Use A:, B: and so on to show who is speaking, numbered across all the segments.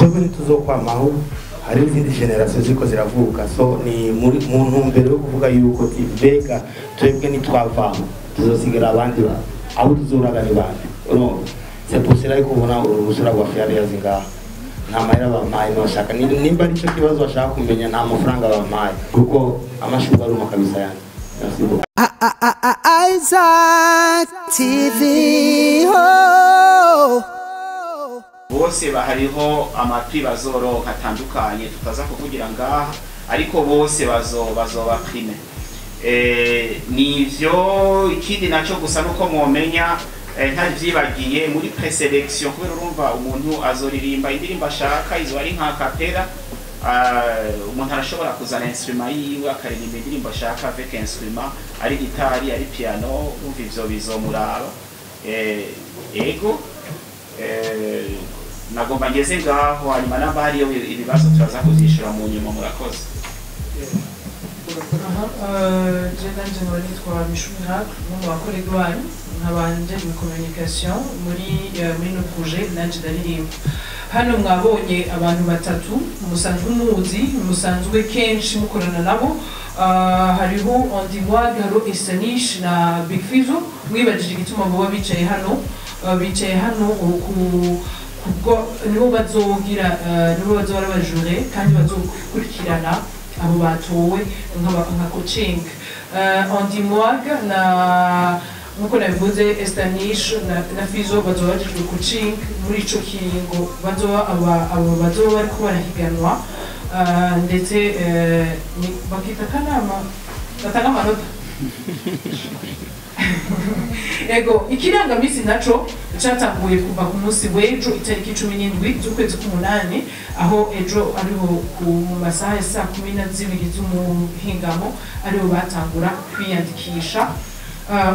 A: Twebwe ntituzokwamaho, hari izindi génération ziriko ziravuka. So ni muri mu ntumbero yo kuvuga yuko ti mbega twebwe nitwavaho tuzosigara abandi abo tuzoraga ni bande? Urumva, c'est pour cela yuko ubona urusura rwa Farious ngaha. Nta mahera bampaye noshaka. Nimba ari cyo kibazo bashaka kumenya, nta mafaranga bampaye kuko amashurwe aruma kabisa yanjye. Merci beaucoup.
B: Isaac TV. Oh.
C: Bose bahariho ama prix bazoronka atandukanye tutaza kuvugira ngaha, ariko bose bazoba primés. Nivyo. Ikindi naco gusa nuko mwomenya, ntavyibagiye, muri présélection, kubera urumva umuntu azoririmba indirimbo ashaka, izo ari nka a cappella, umuntu arashobora kuzana instrument yiwe akaririmba indirimbo ashaka avec instrument, ari gitari, ari piano, umva ivyo bizomuraba. Ego, nagomba ngeze ngaho, hanyuma namba hariyo ibibazo turaza kuvyishura mu nyuma. Murakoze.
D: Aha, je nanje nkaba nitwa Michou Miracle, umwe mu ba collègues banyu, nkaba njejwe communication muri no projet. Nanje ndaririmba. Hano mwabonye abantu batatu musanzwe muzi, musanzwe kenshi mukorana nabo. Hariho Andy Wag, hariho Estanish na Big Fizzo. Mwibajije igituma boba bicaye hano. Bicaye hano ku kubwo nibo bazogira, nibo bazoba ari aba jurés kandi bazokurikirana abo batowe nka coaching. Andy Mwag na, nkuko nabivuze, Estanish na Fizo bazoba bajejwe coaching muri ico kiringo bazoba abo bazoba bariko barahiganwa. Ndetse bakita kanama batanga amanota. Ego, ikirangamisi naco catanguye kuva ku munsi w'ejo, itariki 17 z'ukwezi k'umunani, aho ejo ariho ku masaha ya saa 12 z'umuhingamo ariho batangura kwiyandikisha.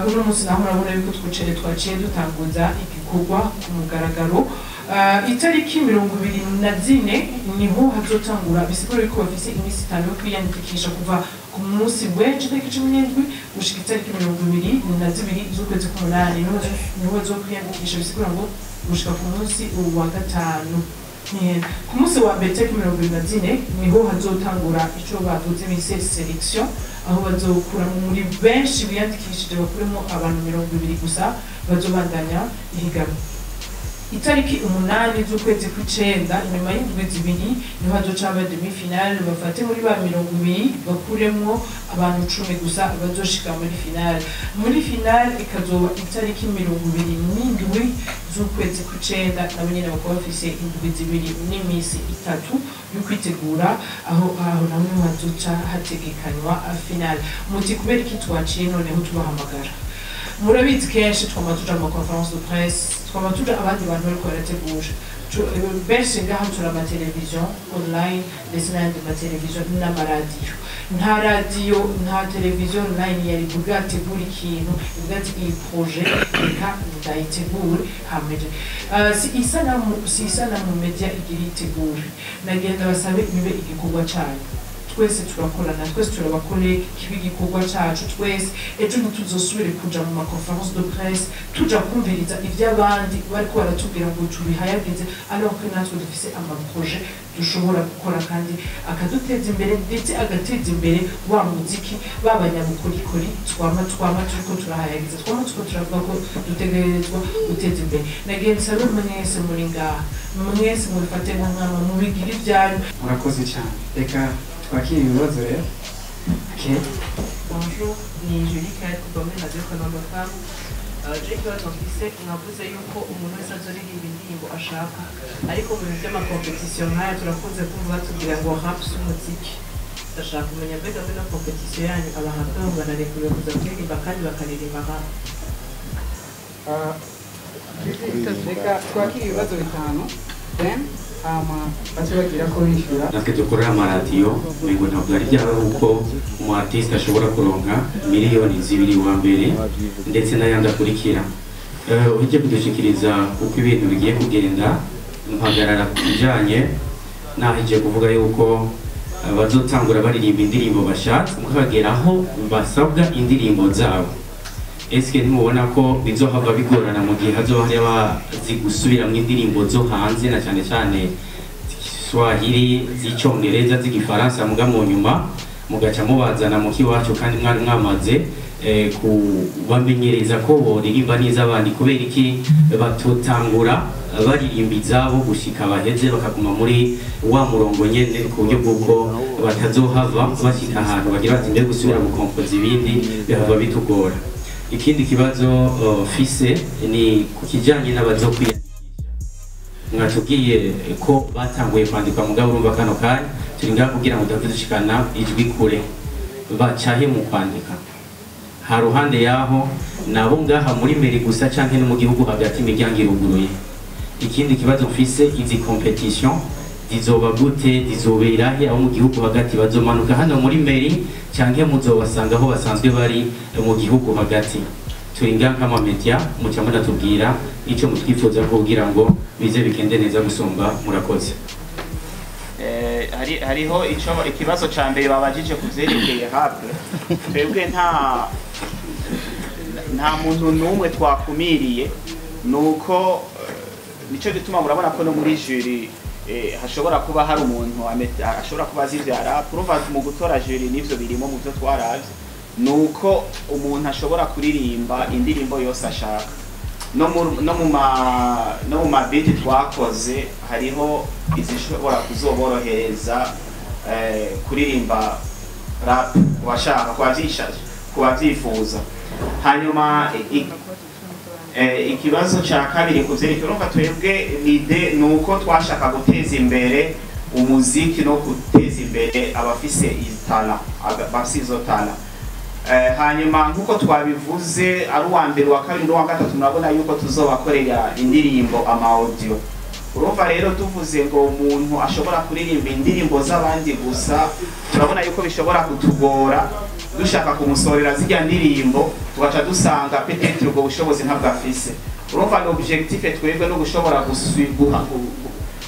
D: Uno munsi naho murabona yuko twicare twaciye dutanguza igikorwa ku mugaragaro. Itariki 24 niho hazotangura, bisigura yuko bafise iminsi 5 yo kwiyandikisha kuva ku munsi w'ejo itariki 17 gushika itariki 22 z'ukwezi k'umunani, niho bazokwiyandikisha, bisigura ngo gushika ku munsi wa gatanu. Ku munsi wa mbere, itariki 24, niho hazotangura ico bavuze bise sélection, aho bazokuramo muri benshi biyandikishije, bakuremo abantu 20 gusa bazobandanya ihiganwa. Itariki 8 z'ukwezi kw'icenda, inyuma y'indwi 2, niho hazoca haba demi finale, bafate muri ba 20 bakuremwo abantu 10 gusa bazoshika muri finale. Muri finale ikazoba itariki 27 z'ukwezi kw'icenda, nabo nyene bakaba bafise indwi 2 n'imisi 3 yo kwitegura. Aho naho niho hazoca hategekanywa finale. Muti kubera iki twaciye noneho tubahamagara? Murabizi, kenshi twama tuja mu conférence de presse, twama tuja abandi bantu bariko barategura. Benshi ngaha turi amateleviziyo online ndetse n'ayandi mateleviziyo n'amaradiyo. Nta radiyo, nta televiziyo online yari bwategura ikintu ivuga ati iyi projet reka ndayitegure hamere. Si Isanamu Media igira itegure. Nagenda basabe bibe igikorwa canyu. Twese turakorana, twese turabakore, kiba igikorwa cacu twese. Ejo ntituzosubire kuja mu ma conférence de presse tuja kumviriza ivy'abandi bariko baratubwira ngo tubihayagize, alors que natwe dufise ama projets dushobora gukora kandi akaduteza imbere, ndetse agateza imbere wa muziki b'abanyabukorikori twama turiko turahayagiza, twama turiko turavuga ko dutegerezwa guteza imbere. Nagiye nsabe mwese muri ngaha, mwese mubifate nka nkama, mubigire ibyanyu.
E: Murakoze cyane. Reka twakire ibibazo rero. Okay.
F: Bonjour, ni Julie Kayat kuva muri Radio Kanombe Femme. Je ikibazo mfise, mwavuze yuko umuntu wese azoririmba indirimbo ashaka, ariko mu bintu by'ama compétition nk'aya turakunze kumva batubwira ngo rap si umuziki. Ndashaka kumenya mbega muri ino compétition yanyu aba rappeurs banarekuriwe kuza kuririmba kandi bakaririmba rap?
E: Reka twakire ibibazo bitanu, then hama bace bagira ko bishyura.
G: Natwe dukorera amaradiyo, ngo ntabwo ari byaba uko umu artiste ashobora kuronka miliyoni 2 wa mbere ndetse n'ayandi akurikira. Ujye kudushikiriza uko ibintu bigiye kugenda, mpagarara ku kijanye naho kuvuga yuko bazotangura baririmba indirimbo bashatse, mukageraho basabwa indirimbo zabo. Eske ntimubona ko bizohava bigorana mu gihe hazoba hari abazi gusubiramwo indirimbo zo hanze, na cyane cyane z'igiswahili, z'icyongereza, z'igifaransa, muga mu nyuma mugaca mubazana mu kiwacu, kandi mwari mwamaze kubamenyereza ko boririmba n'iz'abandi. Kubera iki batotangura baririmba izabo gushika baheze, bakaguma muri wa murongo nyene, ku buryo bw'uko batazohava bashika ahantu bagira bati: "Mbe gusubira gukompoza ibindi bihava bitugora"? Ikindi kibazo fise ni ku kijanye n'abazokwiyandikisha. Mwatubwiye ko batanguye kwandikwa, mugabo urumva kano kanya turi ngaha kugira ngo tudave dushikana ijwi kure. Bacahe mu kwandika? Ha ruhande yaho nabo ngaha muri mairie gusa, canke no mu gihugu hagati imiryango iruguruye? Ikindi kibazo mfise, izi compétition zizoba gute? Zizobera he? Abo mu gihugu hagati bazomanuka hano muri mairie, canke muzobasanga aho basanzwe bari mu gihugu hagati? Turi ngaha nk'ama média, muca munatubwira ico mutwifuza kugira ngo bize bigende neza gusumba. Murakoze.
C: Hariho ico ikibazo ca mbere babajije ku vyerekeye rap. Twebwe nta muntu n'umwe twakumiriye, nuko nico gituma murabona ko no muri jury hashobora kuba hari umuntu ashobora kuba azi ivya rap. Urumva mu gutora jury n'ivyo birimo mu vyo twaravye, nuko umuntu ashobora kuririmba indirimbo yose ashaka. No mu ma beat twakoze hariho izishobora kuzoborohereza kuririmba rap kubashaka, kubavyishaje, kubavyifuza. Hanyuma ikibazo ca kabiri ku vyerekeye, urumva twebwe l'idée nuko twashaka guteza imbere umuziki no guteza imbere abafise itala, bafise izo talent. Hanyuma nk'uko twabivuze, ari uwa mbere, uwa kabiri n'uwa gatatu, murabona yuko tuzobakorera indirimbo, ama audio. Urumva rero tuvuze ngo umuntu ashobora kuririmba indirimbo z'abandi gusa, turabona yuko bishobora kutugora dushaka kumusorera zirya ndirimbo, tugaca dusanga peut-être ubwo bushobozi ntabwo afise. Urumva ni objectif twebwe no gushobora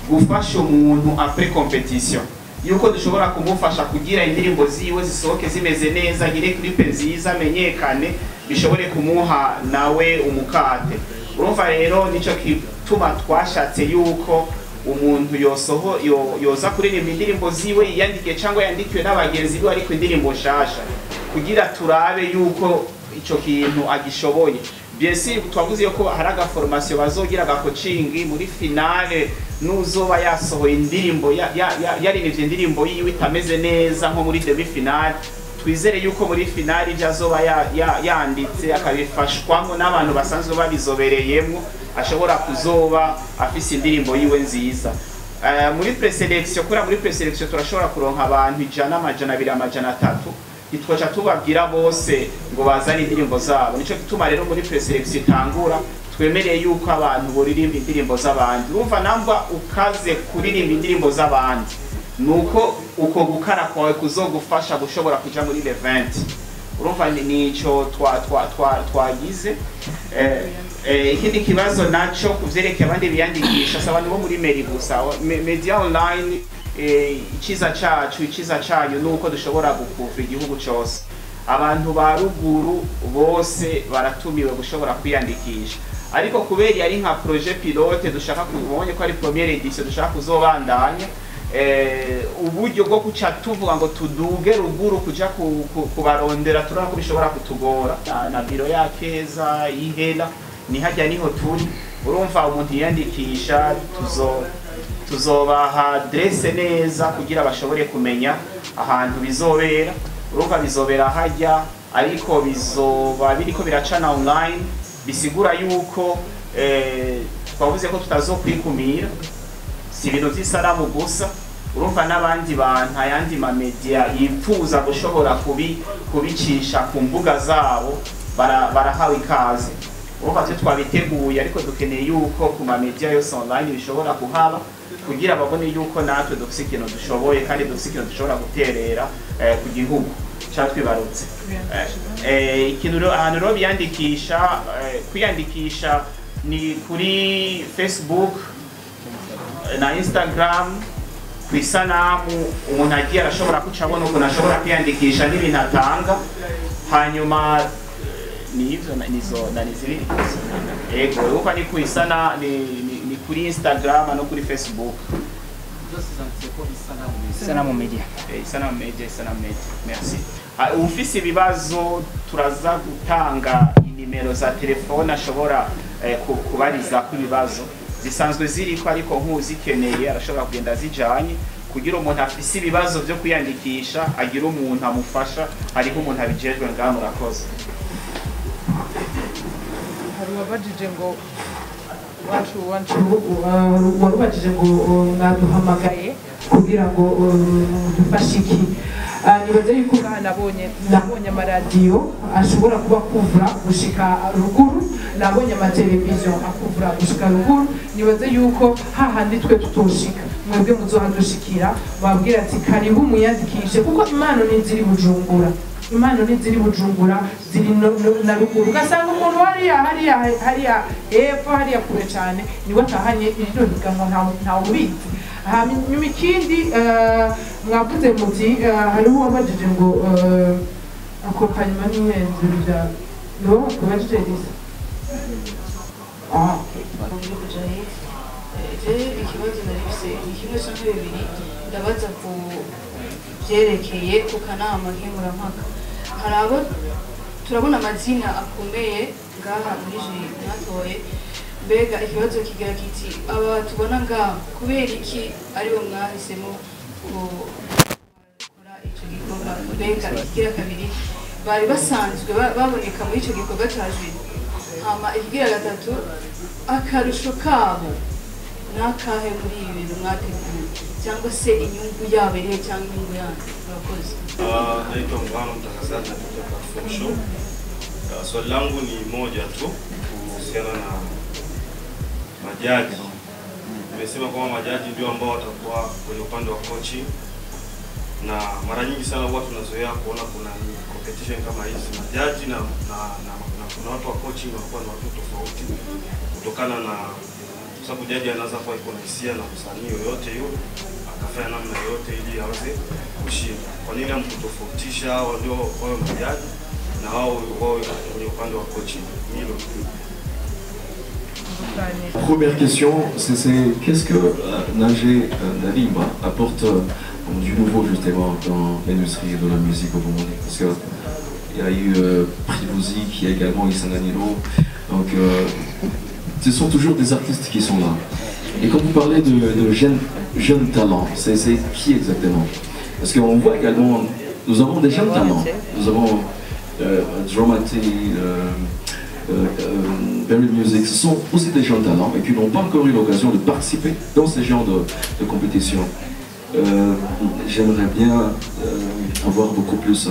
C: gufasha umuntu après compétition, yuko dushobora kumufasha kugira indirimbo ziwe zisohoke zimeze neza, agire clip nziza, amenyekane, bishobore kumuha nawe umukate. Urumva rero nico kituma twashatse yuko umuntu yosoho yoza kuririmba indirimbo ziwe yiyandikiye cyangwa yandikiwe n'abagenzi be, ariko indirimbo nshasha, kugira turabe yuko ico kintu agishoboye. Bien sûr, twavuze yuko hari aga formation bazogira, aga coaching muri finale. Nuzoba yasohoye indirimbo yaririmbye indirimbo yiwe itameze neza nko muri demi finale, twizere yuko muri finale ibyo azoba yanditse akabifashwamo n'abantu basanzwe babizobereyemo, ashobora kuzoba afise indirimbo yiwe nziza. Muri présélection, kubera muri présélection turashobora kuronka abantu 100, 200, 300, ntitwaca tubabwira bose ngo bazane indirimbo zabo. Nico gituma rero muri présélection itangura twemereye yuko abantu boririmba indirimbo z'abandi. Urumva namba ukaze kuririmba indirimbo z'abandi, nuko uko gukara kwawe kuzogufasha gushobora kuja muri l'event. Urumva nico twa twa twa twagize. Ikindi kibazo naco kuvyerekeye abandi biyandikisha, si abantu bo muri mairie gusa. Media online, iciza cacu, iciza cayo nuko dushobora gukuvura igihugu cose. Abantu ba ruguru bose baratumiwe gushobora kwiyandikisha, ariko kubera yari nka projet pilote dushaka, kubonye ko ari première édition, dushaka kuzobandanya, uburyo bwo kuca tuvuga ngo tuduge ruguru kuja kubarondera, turabona ko bishobora kutugora. Na biro ya Keza y'ihela ni hajya niho turi. Urumva umuntu yiyandikisha, tuzobaha adresse neza kugira bashobore kumenya ahantu bizobera. Urumva bizobera hajya, ariko bizoba biriko biracana online, bisigura yuko twavuze ko tutazokwikumira, si ibintu vy'isaramu gusa. Urumva n'abandi bantu, ayandi ma media yifuza gushobora kubicisha ku mbuga zabo, barahawe ikaze. Urumva twe twabiteguye, ariko dukeneye yuko ku ma media yose online bishobora kuhaba, kugira babone yuko natwe dufise ikintu dushoboye kandi dufise ikintu dushobora guterera ku gihugu catwibarutse. Ikintu ahantu rero biyandikisha, kwiyandikisha ni kuri Facebook na Instagram ku isanamu. Umuntu agiye arashobora kuca abona ukuntu ashobora kwiyandikisha n'ibintu atanga. Hanyuma ni ivyo nizo na nizibiri. Ego, urumva ni ku isana ni kuri Instagram no kuri Facebook.
B: Zose zanditse ko Isanamu Media.
H: Isanamu Media.
C: Isanamu Media, Isanamu Media, merci. Ufise ibibazo, turaza gutanga inimero za telefone ashobora kubarizako ibibazo. Zisanzwe ziriko, ariko nk'uzikeneye arashobora kugenda zijanye, kugira umuntu afise ibibazo byo kwiyandikisha agira umuntu amufasha. Hariho umuntu abijejwe ngaha. Murakoze.
D: Hari uwabajije ngo wacu warubajije ngo mwaduhamagaye kugira ngo dufashe iki? Nibaze yuko ngaha nabonye amaradiyo ashobora kuba kuvura gushika ruguru, nabonye amateleviziyo akuvura gushika ruguru. Nibaze yuko hahandi twe tutoshika, mwebwe muzohadushikira, babwira ati karibu muyandikishe, kuko impano ntiziri Bujumbura, impano ntiziri Bujumbura, ziri na ruguru. Ugasanga umuntu hariya hariya hariya hepfo hariya kure cyane niwe atahanye iryo higanwa, ntawe ubizi. Hanyuma ikindi, mwavuze muti hariho uwabajije ngo accompagnement n'ihenze bya niwo kubajije Elisa.
F: Bonjour Jahid. Je ikibazo nari mfise ni kimwe canke bibiri. Ndabaza ku byerekeye ku kanama nkemurampaka. Hari abo turabona amazina akomeye ngaha muri jury mwatoye. Mbega ikibazo kigira kiti: aba tubona ngaha, kubera iki aribo mwahisemo gukora ico gikorwa? Mbega ikigira kabiri, bari basanzwe baboneka muri ico gikorwa ca jury? Hama ikigira gatatu, akarusho kabo n'akahe muri ibi bintu mwateguye, cyangwa se inyungu yabo irihe, cyangwa inyungu yanyu? Murakoze.
I: Naitwa Mvano mtangazaji kutoka Full Show. Swali langu ni moja tu kuhusiana na majaji. Nimesema kwamba majaji ndio ambao watakuwa kwenye upande wa coaching, na mara nyingi sana huwa tunazoea kuona kuna competition kama hizi, majaji na kuna watu wa coaching wanakuwa ni watu tofauti, kutokana na sababu jaji anaweza kuwa iko na hisia na msanii yoyote yule akafanya namna yoyote ili aweze kushinda. Kwa nini hamkutofautisha hao ndio wawe majaji na wao wawe kwenye upande wa coaching? Ni hilo tu.
J: Première question, c'est qu'est-ce que Nanje Ndarimba apporte du nouveau justement dans l'industrie de la musique au Burundi? Parce que il y a eu Primusic, il y a également Isanganiro, donc ce sont toujours des artistes qui sont là. Et quand vous parlez de jeunes talents, c'est qui exactement? Parce qu'on voit également, nous avons des jeunes talents, nous avons Drama T, Berry Music, ce sont aussi des jeunes talents et qui n'ont pas encore eu l'occasion de participer dans ce genre de compétition. J'aimerais bien avoir beaucoup plus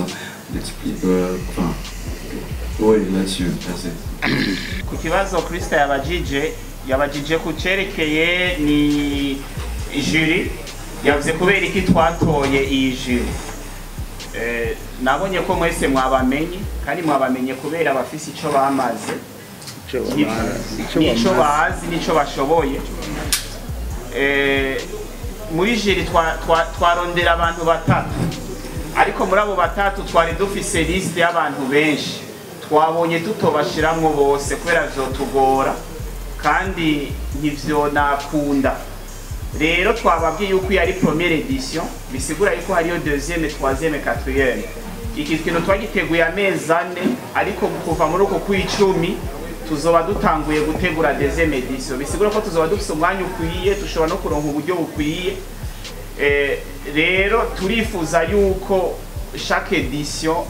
J: d'explications, enfin, oui, là-dessus, merci.
C: Ku kibazo Krista yabajije ku cerekeye ni jury, yavuze kubera iki twatoye iyi jury. Nabonye ko mwese mwabamenye, kandi mwabamenye kubera bafise ico bamaze, nico bazi, nico bashoboye. Muri jury twarondera abantu batatu, ariko muri abo batatu twari dufise liste y'abantu benshi. Twabonye tutobashiramwo bose kubera vyotugora kandi ntivyonakunda. Rero twababwiye yuko yari première édition, bisigura yuko hariyo deuxième, troisième, quatrième. Iki kintu twagiteguye amezi 4, ariko kuva muri uko kw'icumi tuzoba dutanguye gutegura deuxième édition, bisigura ko tuzoba dufise umwanya ukwiye, tushobora no kuronka uburyo bukwiye. Rero turifuza yuko chaque édition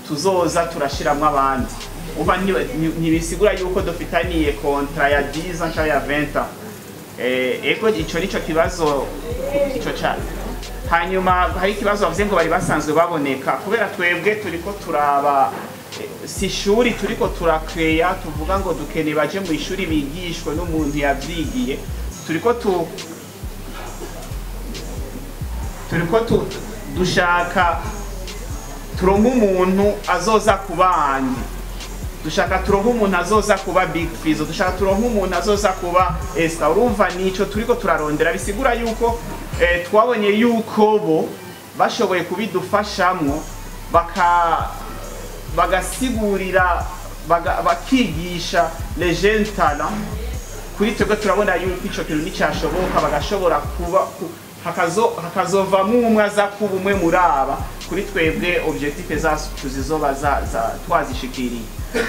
C: tuzoza turashiramwo abandi. Uba ntibisigura yuko dufitaniye contrat ya 10 ans cyangwa ya 20 ans. Ego, ico nico kibazo ico cyane. Hanyuma hari ikibazo bavuze ngo bari basanzwe baboneka. Kubera twebwe turiko turaba, si ishuri turiko turakreya tuvuga ngo dukeneye baje mu ishuri bigishwe n'umuntu yavyigiye. Turiko dushaka turonke umuntu azoza kubandi, dushaka turonke umuntu azoza kuba Big Fizzo, dushaka turonke umuntu azoza kuba Esther. Urumva nico turiko turarondera, bisigura yuko twabonye yuko bo bashoboye kubidufashamwo, bagasigurira, bakigisha les jeunes talents. Kuri twebwe turabona yuko ico kintu nticyashoboka, bagashobora kuba Hakazovamwo umwe aza kuba umwe muri aba. Kuri twebwe objectif zacu zizoba twazishikiriye.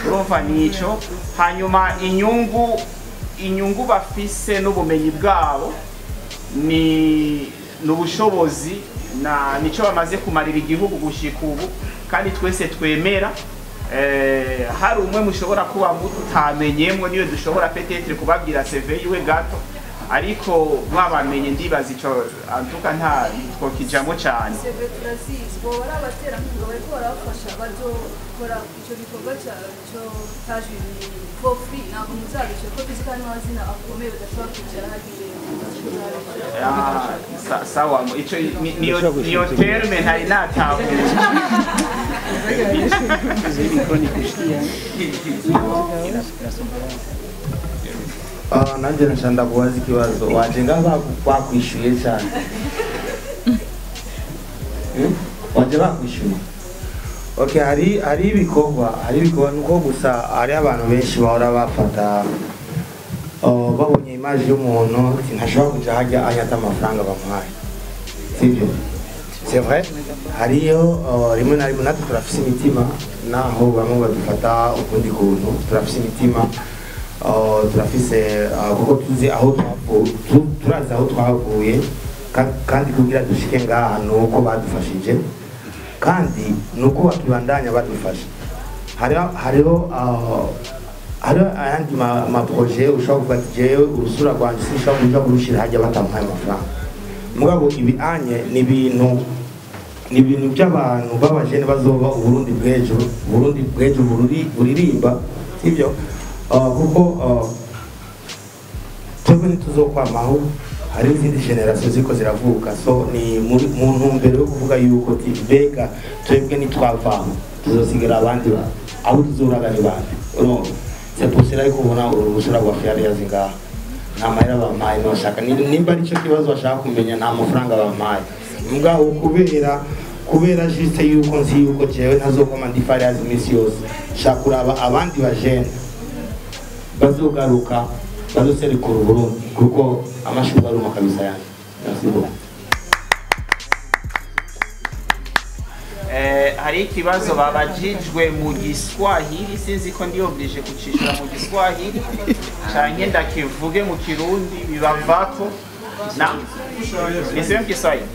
C: Urumva nico. Hanyuma inyungu bafise n'ubumenyi bwabo ni n'ubushobozi na nico bamaze kumarira igihugu gushika ubu, kandi twese twemera. Hari umwe mushobora kuba mutamenyemwo, niyo dushobora peut-être kubabwira CV yiwe gato, ariko mwabamenye ndibaza ico antuka nta twokijamo cyane.
H: CV turazizi, bo bari abaterankunga bariko barabafasha, bazokora ico gikorwa cyo taje for free, ntabwo muzabisha ko tuzi kandi amazina akomeye badashobora kwicara hagiye.
C: Ah, sawa, ico niyo terme ntari natahuye.
A: Ah, nanjye nashaka ndakubaza ikibazo. Waje ngaha bakwishyuye cyane? Waje bakwishyuye? Okay, hari ibikorwa nuko gusa hari abantu benshi bahora bafata, oh, babonye image y'umuntu ati ntashobora kuja hajya anyata amafaranga bamuhaye, sibyo? C'est vrai, hariyo, oh, rimwe na rimwe natwe turafise imitima, naho bamwe badufata ukundi kuntu. Turafise imitima, oh, turafise, kuko tuzi aho turazi aho twavuye, kandi kugira dushike ngaha nuko badufashije, kandi nuko bakibandanya badufasha. Hariho ayandi ma projet ushobora kuvuga ati jewe urusura rwanje sinshobora kuja kurushira hajya batamuhaye amafaranga. Mugabo ibi anye ni ibintu by'abantu b'abajene bazoba Uburundi bw'ejo, Uburundi bw'ejo buririmba, sibyo? Kuko twebwe ntituzokwamaho, hari izindi génération ziko ziravuka. So ni mu ntumbero yo kuvuga yuko ti mbega twebwe nitwavaho tuzosigara abandi abo tuzoraga ni bande? Urumva, c'est pour cela yuko ubona uru rusura rwa Farious ngaha nta mahera bampaye. Noshaka nimba aricyo kibazo bashaka kumenya, nta mafaranga bampaye. Mugabo kubera juste yuko nzi yuko jewe ntazokoma ndi Farious iminsi yose, shaka kuraba abandi bajene bazogaruka bazoserukira Uburundi, kuko amashurwe aruma kabisa yanjye. Merci beaucoup.
C: Hari ikibazo babajijwe mu Giswahili, sinzi ko ndi obligé kucishura mu Giswahili canke ndakivuge mu Kirundi, bibavako na niseme mu Kiswahili.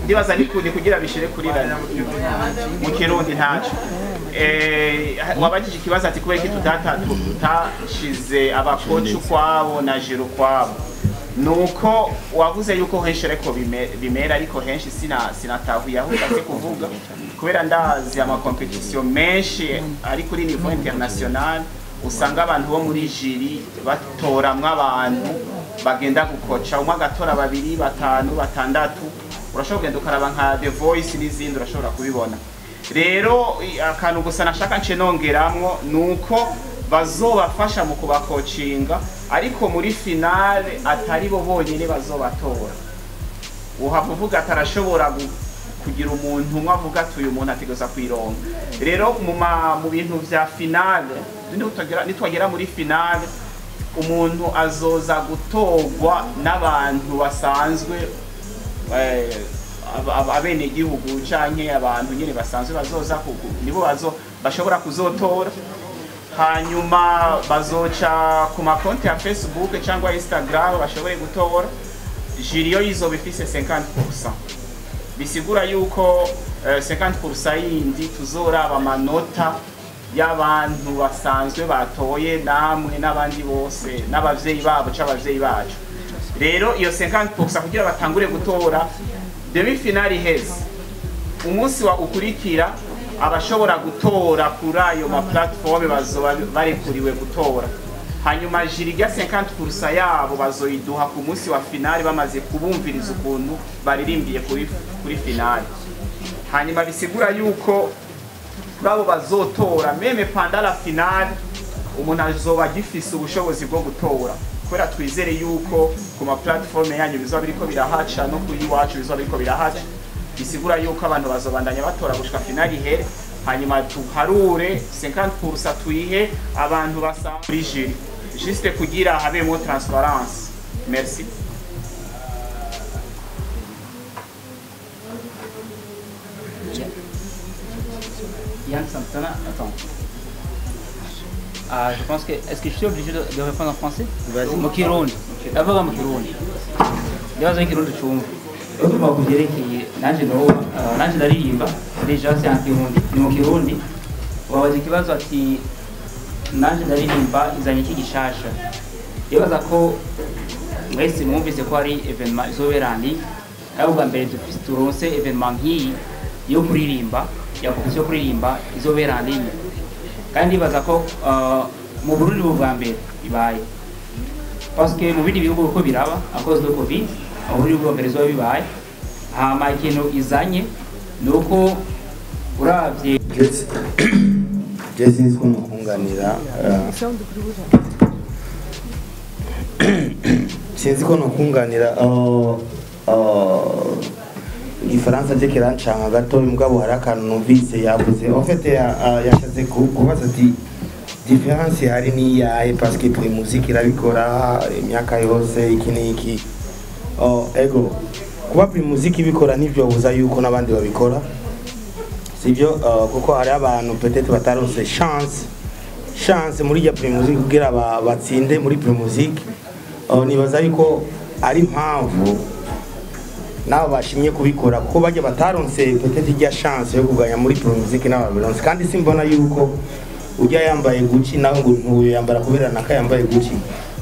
C: Ndibaza ni kugira bishire kuri radio mu Kirundi ntaco. Wabajije ikibazo ati kubera iki tutashize abakoci ukwabo na jury ukwabo. Nuko wavuze yuko henshi ariko bimera, ariko henshi sinatahuye aho ushatse kuvuga, kubera ndazi ama compétition menshi ari kuri niveau international, usanga abantu bo muri jury batoramwo abantu bagenda gukoca, umwe agatora babiri, batanu, batandatu. Urashobora kugenda ukaraba nka The Voice n'izindi, urashobora kubibona. Rero akantu gusa nashaka nce nongeramwo nuko bazobafasha mu kubakocinga, ariko muri finale atari bo bonyene bazobatora. Uhava uvuga ati arashobora kugira umuntu umwe avuga ati uyu muntu ategereza kwironga. Rero mu bintu vya finale, nitwagera muri finale, umuntu azoza gutorwa n'abantu basanzwe, abenegihugu canke abantu nyene basanzwe bazoza nibo bazo bashobora kuzotora. Hanyuma bazoca ku makonti ya Facebook cyangwa Instagram bashobore gutora. Jury yo izoba ifise 50%, bisigura yuko 50% yindi tuzoraba amanota y'abantu basanzwe batoye, namwe n'abandi bose n'abavyeyi babo c'abavyeyi bacu. Rero iyo 50% kugira batangure gutora demi finale iheze, umunsi wa ukurikira abashobora gutora kuri ayo ma plateforme bazoba barekuriwe gutora. Hanyuma jury rya 50% yabo bazoyiduha ku munsi wa finale, bamaze kubumviriza ukuntu baririmbiye kuri finale. Hanyuma bisigura yuko kuri abo bazotora, même pendant la finale umuntu azoba agifise ubushobozi bwo gutora, kubera twizere yuko ku ma plateforme yanyu bizoba biriko birahaca, no kuri iwacu bizoba biriko birahaca. Bisigura yuko abantu bazobandanya batora gushika finale ihere, hanyuma tuharure 50% tuyihe abantu basa kuri jury, juste kugira habemo transparence. Merci.
B: Yann Santana. Attends. Ah, je pense que. Est-ce que je suis obligé de répondre en français?
A: Vas-y.
B: Mu Kirundi. Ndavuga mu Kirundi. Ndabaza mu Kirundi cumva. Urumva ku byerekeye nanje no nanje ndaririmba déjà, c'est en Kirundi. Ni mu Kirundi. Wabaza ikibazo ati nanje ndaririmba izanye iki gishasha. Ibaza ko mwese mwumvise ko hari événement izobera en ligne. Ari ubwa mbere dufise turonse événement nk'iyi yo kuririmba, ya compétition yo kuririmba izobera en ligne. Kandi ndibaza ko mu Burundi bwa mbere ibaye, parce que mu bindi bihugu uko biraba à cause de Covid, mu Burundi bwa mbere izoba bibaye. Hama ikintu izanye ni uko uravye
A: Je sinzi ko nukunganira, sinzi ko nukunganira, igifaransa je kirancanga gato, mugabo hari akantu numvise yavuze. En fait, yashatse kubaza ati différence hari ni iyahe, parce que Primusic irabikora imyaka yose, iki n'iki. Oh, ego, kuba Primusic ibikora ntivyobuza yuko n'abandi babikora, sibyo? Kuko hari abantu peut-être bataronse chance muri ya Primusic kugira batsinde muri Primusic. Nibaza yuko ari impamvu nabo bashimye kubikora, kuko bajya bataronse peut-être ijya chance yo kuganya muri Primusic nabo babironse. Kandi simbona yuko ujya yambaye Gucci nawe ngo ntuyo yambara kubera naka yambaye Gucci,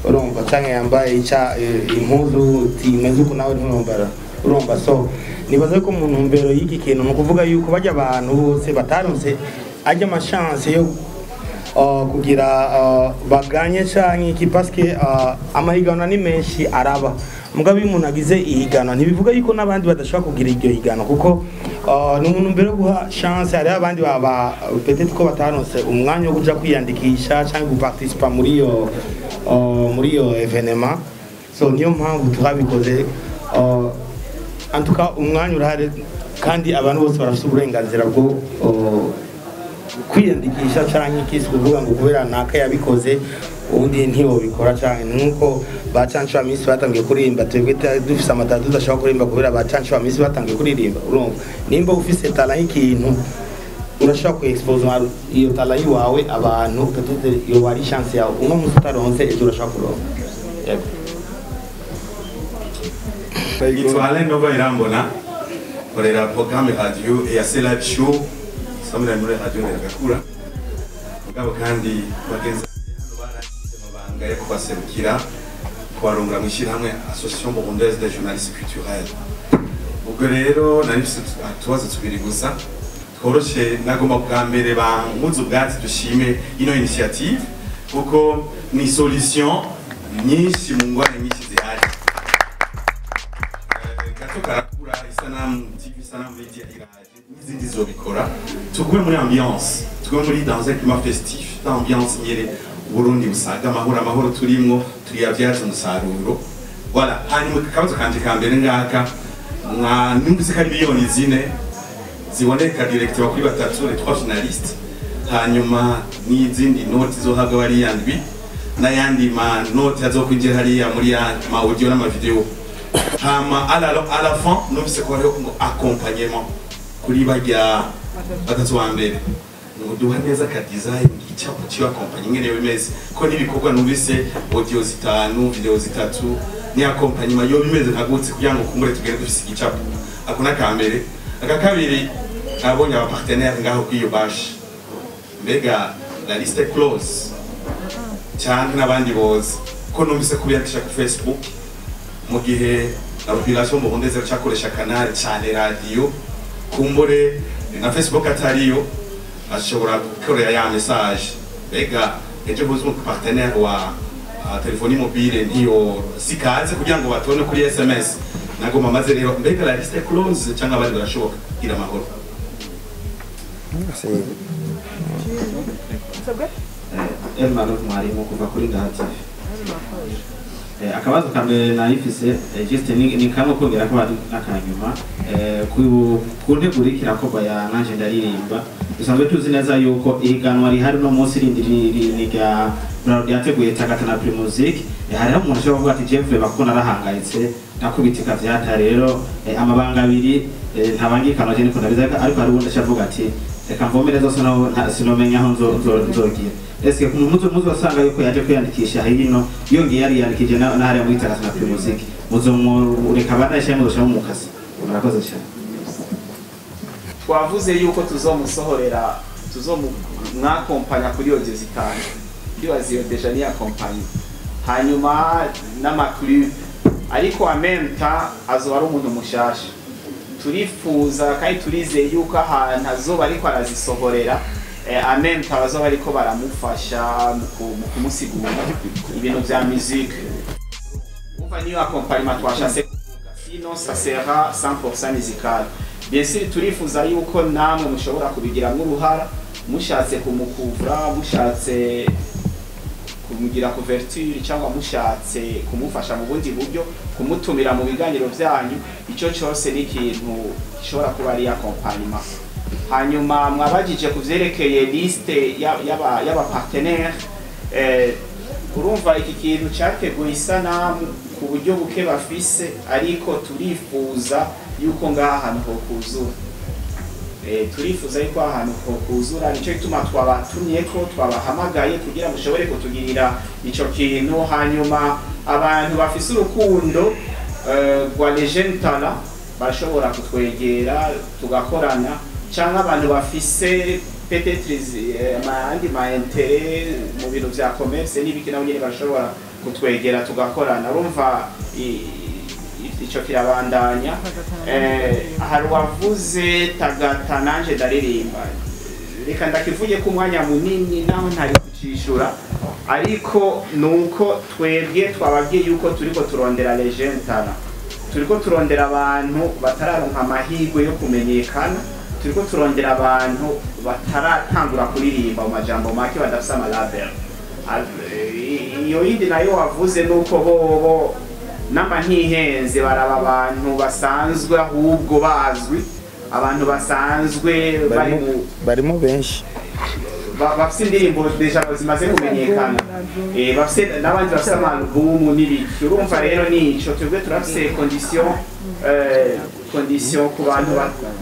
A: urumva, canke yambaye ica impuzu timeze uko nawe ntuyombara, urumva. So nibaza ko mu ntumbero y'iki kintu ni ukuvuga yuko bajya abantu bose bataronse ajya ama chance yo kugira baganye canke iki, parce que amahiganwa ni menshi araba. Mugabo iyo umuntu agize ihiganwa ntibivuga yuko n'abandi badashobora kugira iryo higanwa, kuko ni umuntu mbere yo guha chance hariho abandi baba peut-être ko bataronse umwanya wo kuja kwiyandikisha canke guparticipa muri iyo événement. So niyo mpamvu twabikoze. En tout cas, umwanya urahari kandi abantu bose barafite uburenganzira bwo kwiyandikisha canke iki. Si kuvuga ngo kubera naka yabikoze ubundi ntibobikora, canke nuko ba Canco Amissi batangiye kuririmba, twebwe dufise ama talent tudashobora kuririmba kubera ba Canco Amissi batangiye kuririmba, urumva. Nimba ufise talent y'ikintu, urashobora ku expose iyo talent yiwawe abantu. Peut-être iyo wari chance yawe uno munsi utaronse, ejo urashobora kuronka. Yego.
K: Nitwa Alain Nova Irambona, nkorera programme radio EAC Live Show, samira muri radio Ndagakura. Mugabo kandi bagenzi hano barashyize amabanga yo kubaserukira, kubarungura mu ishyirahamwe Association Burundaise des Journalistes Culturels. Ubwo rero nari mfise utubazo tubiri gusa tworoshe. Nagomba bwa mbere banguze ubwatsi dushime ino initiative, kuko ni solution nyinshi mu ngorane nyinshi zihari. Gato karakura, Isanamu TV, Isanamu Media iraje n'izindi zobikora. Tugume muri ambiance, tugume muri dans un climat festif, ambiance nyere Burundi busaga amahoro, amahoro turimwo turiyavyaza umusaruro. Voilà. Hanyuma akabazo kanje ka mbere ngaka: mwa numvise ko ari miliyoni 4 ziboneka directement kuri batatu, les trois finalistes, hanyuma n'izindi noti zohabwa bariya ndwi n'ayandi ma noti azokwinjira hariya muri ya ma audio n'ama vidéo. Hama à la fin numvise ko hariho ngo accompagnement kuri barya batatu wa mbere, ngo duha neza ka design icyapa cyo accompagnement ingene yo bimeze, ko n'ibikorwa numvise audio zitanu, vidéo zitatu, ni accompagnement yo bimeze nka gutse, kugira ngo kumbure tugere dufise igicapo. Ako nakambere. Aka kabiri, nabonye aba partenaire ngaho kuri iyo bâche. Mbega la liste est close cyangwa n'abandi boza, ko numvise kubiyandikisha ku Facebook, mu gihe la population burundaise iracakoresha canal cyane radio, kumbure na Facebook atariyo ashobora gukorera ya message. Mbega ejo buzi mu partenaire wa téléphonie mobile ntiyo sikaze kugira ngo batone kuri SMS? Nagomba maze rero, mbega la liste est close cyangwa abandi barashoboka? Gira amahoro.
A: Merci.
L: Elmaro mwarimu kuva kuri Ngaha TV. Akabazo ka mbere narifise, juste ni kamwe kongera ko ari n'akanyuma, ku nteguro iriko irakorwa ya Nanje Ndaririmba. Dusanzwe tuzi neza yuko ihiganwa rihari uno munsi rindi ni rya Brarudi yateguye Takata na Primusic. Hariho umuntu ashobora kuvuga ati jewe kuko narahangayitse nakubitika vyata rero, amabanga abiri ntabangikana je niko ndabizi, ariko hari uwundi avuga ati Reka mvomere zose, no sinomenya aho nzogira. Eske muzosanga yuko yaje kwiyandikisha hino, yongeye yariyandikije na hariya muri Tagata na Primusic, muzomureka bandashe, muzoshira mu kazi? Murakoze cyane.
C: Twavuze yuko tuzomusohorera, tuzomwakompanya kuri audio zitanu. Ndibaza iyo déjà ni accompagne, hanyuma n'amaclip, ariko en même temps azoba ari umuntu mushasha. Turifuza kandi turizeye yuko ahantu azoba ariko arazisohorera, en même temps bazoba ariko baramufasha mu kumusigura ibintu vya musique. Umva, niyo accompagnement twashatse kuvuga, sinon ça sera 100% musical. Bien sûr, turifuza yuko namwe mushobora kubigiramo uruhara, mushatse kumukuvura, mushatse kumugira couverture, cyangwa mushatse kumufasha mu bundi buryo, kumutumira mu biganiro byanyu. Icyo cyose ni ikintu gishobora kuba ari accompagnement. Hanyuma mwabajije ku vyerekeye liste y'aba partenaire. Urumva, iki kintu cyateguye Isanamu ku buryo buke bafise, ariko turifuza yuko ngaha hantu ho kuzura. Turifuza yuko ahantu ho kuzura, nicyo gituma twabatumye ko twabahamagaye kugira mushobore kutugirira ico kintu. Hanyuma abantu bafise urukundo rwa Legend Talent bashobora kutwegera tugakorana, cyangwa abantu bafise peut-être andi ma intérêt mu bintu vya commerce n'ibiki, nabo nyene bashobora kutwegera tugakorana. Urumva, ico kirabandanya. Hari uwavuze Tagata Nanje Ndaririmba. Reka ndakivuge ko umwanya munini naho ntari kucishura, ariko nuko twebwe twababwiye yuko turiko turondera legend talent, turiko turondera abantu batararonka amahirwe yo kumenyekana, turiko turondera abantu bataratangura kuririmba, mu majambo make badafise amalabel. Iyo yindi nayo wavuze nuko bobo namba ntihenze, baraba abantu basanzwe, ahubwo bazwi, abantu basanzwe bari mu
A: Barimo benshi.
C: Bafise indirimbo déjà zimaze kumenyekana, bafise n'abandi bafise amalubumu n'ibiki. Urumva rero, nico twebwe turafise condition ku bantu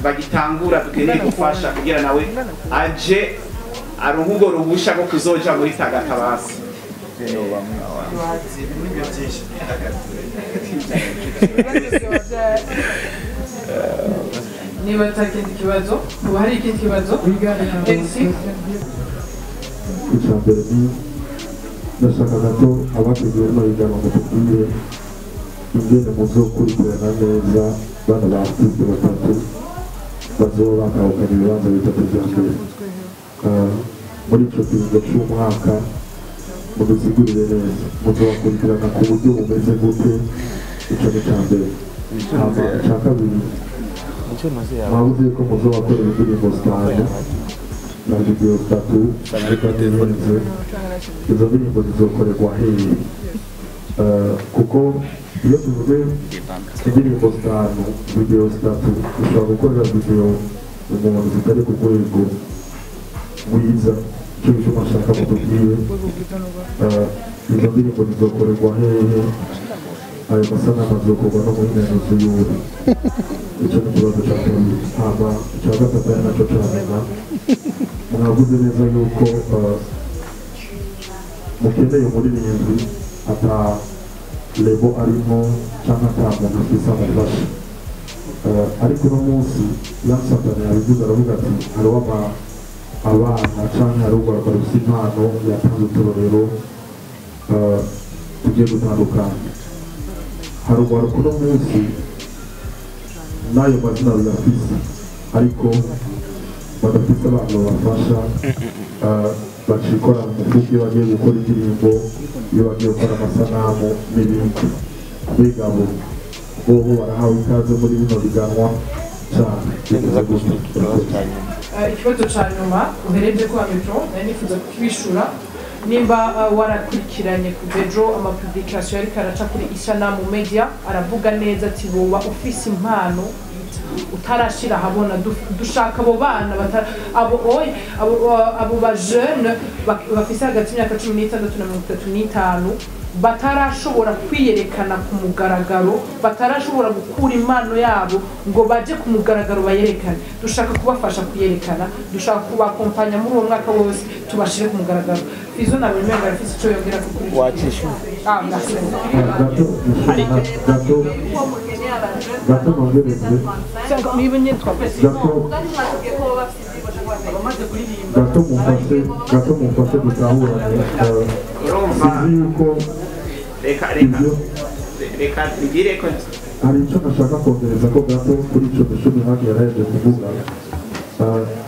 C: bagitangura dukeneye gufasha kugira nawe aje aronke urwo ruhusha rwo kuzoja muri Tagata basi.
K: Nibyo byinshi.
D: Niba atakindi kibazo, ubu hari ikindi kibazo, MC.
M: Icya mbere ni ndashaka gato abateguye rino higanwa ngo tubwire ingene muzokurikirana neza bano ba artiste batatu bazoba batahukanye ibibanza bitatu vya mbere. Muri ico kiringo c'umwaka, mudusigurire neza muzobakurikirana ku buryo bumeze gute. Ico ni ica mbere. Hama ica kabiri, mwabuze ko muzobakorera indirimbo zitanu na video zitatu, ariko ntihenze, izo ndirimbo zizokorerwa hehe? Kuko iyo tuvuze indirimbo zitanu, video zitatu, ushobora gukorera video umuntu zitari ku rwego rwiza. Icyo gituma nshaka mutubwire izo ndirimbo zizokorerwa hehe, ayo masanamu azokorwa no muri nzu y'ubu. Icyo ni ikibazo cya kabiri. Hama icya gatatu, ari nacyo cya nyuma, mwavuze neza yuko mukeneye umuririmbyi ata label arimo cyangwa ata muntu afise amufasha. Ariko uno munsi yansatana yabivuze, aravuga ati hariho abana cyangwa hariho urwaruka rufite impano, yatanze uturorero tugiye gutandukana. Hari urwaruka uno munsi n'ayo mazina ruyafise, ariko badafise abantu babafasha, bacikora mu mufuka iyo bagiye gukora indirimbo, iyo bagiye gukora amasanamu n'ibindi. Mbega abo bobo barahawe ikaze muri bino biganwa cyane?
D: Ikibazo ca nyuma uhereje ko micro, nari nifuza kukibishura. Nimba warakurikiranye kuva ejo amapublication yariko araca kuri Isanamu Media, aravuga neza ati woba ufise impano utarashira ahabona, dushaka abo bana abo oya, abo ba jeune bafise hagati y'imyaka 16 na 35. Batarashobora kwiyerekana ku mugaragaro, batarashobora gukura impano yabo ngo baje ku mugaragaro bayerekane. Dushaka kubafasha kuyerekana, dushaka kubakompanya muri uwo mwaka wose, tubashire ku mugaragaro. Izo nabonye umenga arafise ico yongera kuri.
A: Wacisha.
D: Ah, merci.
M: Gato, gato, gato nongereze.
D: Niba nyine twafise.
M: Gato, gato mumfashe, gato mumfashe dutahurane. Sinzi yuko
C: Reka, reka, reka ngire ko
M: hari icyo nashaka kongereza ko gato kuri icyo gishumi hafi yaraheje kuvuga.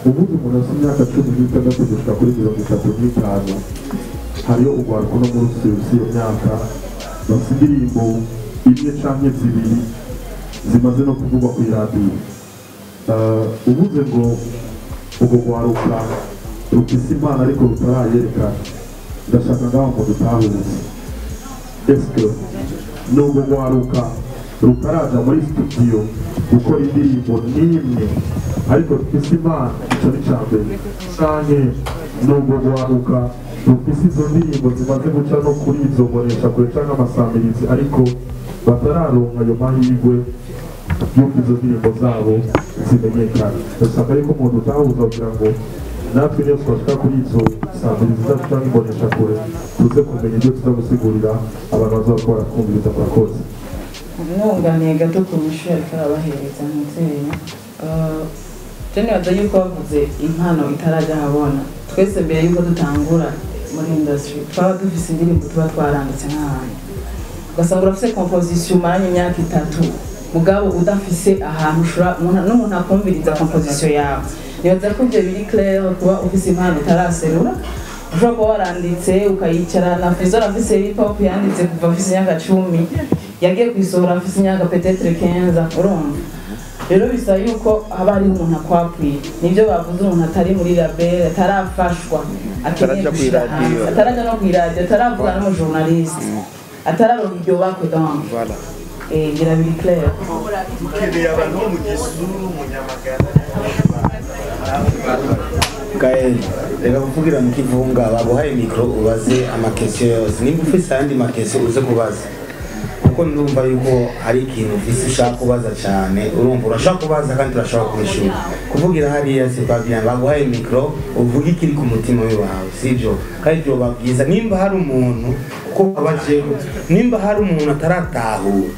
M: Ubundi umuntu afite imyaka 16 gushika kuri 35, hariyo urwaruko no munsi iyo myaka bafite indirimbo imwe canke zibiri zimaze no kuvugwa ku iradiyo. Ubuze ngo urwo rwaruka rufise impano ariko rutarayerekana, ndashaka ngaho ngo dutahuze: eske nubwo rwaruka rutaraja muri studio gukora indirimbo n'imwe ariko rufise impano? Ico ni ica mbere. Canke nubwo rwaruka rufise izo ndirimbo zimaze guca no kuri izo mboneshakure canke amasamirizi, ariko batararonka ayo mahirwe y'uko izo ndirimbo zabo zimenyekana? Ndashaka yuko umuntu utahuza kugira ngo natwe niyo twashika kuri izo samirizi zacu canke imboneshakure, tuze kumenya ibyo tuza gusigurira abantu baza kuba baratwumviriza. Murakoze.
N: Mwunganiye gato ku nyishu yariko arabahereza muvyeyi, je nibaza yuko bavuze impano itarajya ahabona, twese mbere yuko dutangura muri industry twaba dufise indirimbo tuba twaranditse nk'ahantu, ugasanga urafise composition umaranye imyaka 3, mugabo udafise ahantu ushobora n'umuntu akumviriza composition yawe. Nibaza ko ivyo biri clair, kuba ufise impano utaraserura, ushobora kuba waranditse ukayicarana. Fizo arafise hip hop yanditse kuva afise imyaka 10, yagiye kuyisohora afise imyaka peut-être 15. Urumva rero bisaba yuko haba hariho umuntu akwapwiye, nibyo bavuze, umuntu atari muri label, atarafashwa, akeneye
A: Ataraja
N: gushira
A: kw'iradiyo.
N: hanze, ataraja no kw'iradiyo, ataravuga n'umujournaliste, atararonka iryo bakwe. Donc
A: Voilà.
N: ngira biri clair.
K: Dukeneye abantu bo mu Gisuru, mu Nyamagana.
A: Gael, reka kuvugira mu kivunga. Baguhaye micro, ubaze ama questions yose. Nimba ufise ayandi ma questions, uze kubaza, kuko ndumva yuko hari ikintu ufise ushaka kubaza cyane. Urumva urashaka kubaza kandi turashaka kubishura. Kuvugira hariya c'est pas bien. Baguhaye micro, uvuge ikiri ku mutima wawe, sibyo? Kandi byoba byiza nimba hari umuntu, kuko abaje, nimba hari umuntu ataratahura,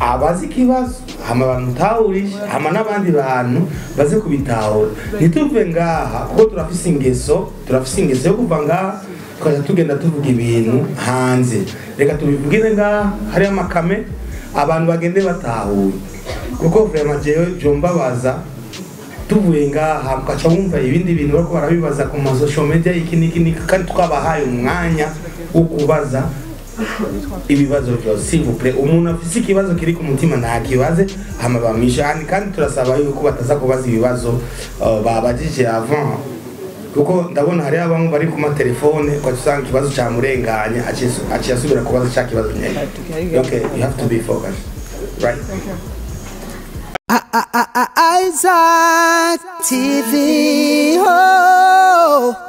A: abazi ikibazo, hama bamutahurishe, hama n'abandi bantu baze kubitahura. Ntituve ngaha, kuko turafise ingeso yo kuva ngaha tukaja tugenda tuvuga ibintu hanze. Reka tubivugire ngaha hariyo amakame, abantu bagende batahuye, kuko vraiment jewe vyombabaza tuvuye ngaha mukaca wumva ibindi bintu bariko barabibaza ku ma social media, iki n'iki n'iki, kandi twabahaye umwanya wo kubaza ibibazo byose. S'il vous plaît, umuntu afise ikibazo kiri ku mutima ntakibaze, hama bamishe. Kandi turasaba yuko bataza kubaza ibibazo babajije avant, kuko ndabona hariho bamwe bari ku matelefone, ugaca usanga ikibazo camurenganye, aciye asubira kubaza ca kibazo nyene. Okay, you have to be focused, right?
O: Isaac TV. Oh.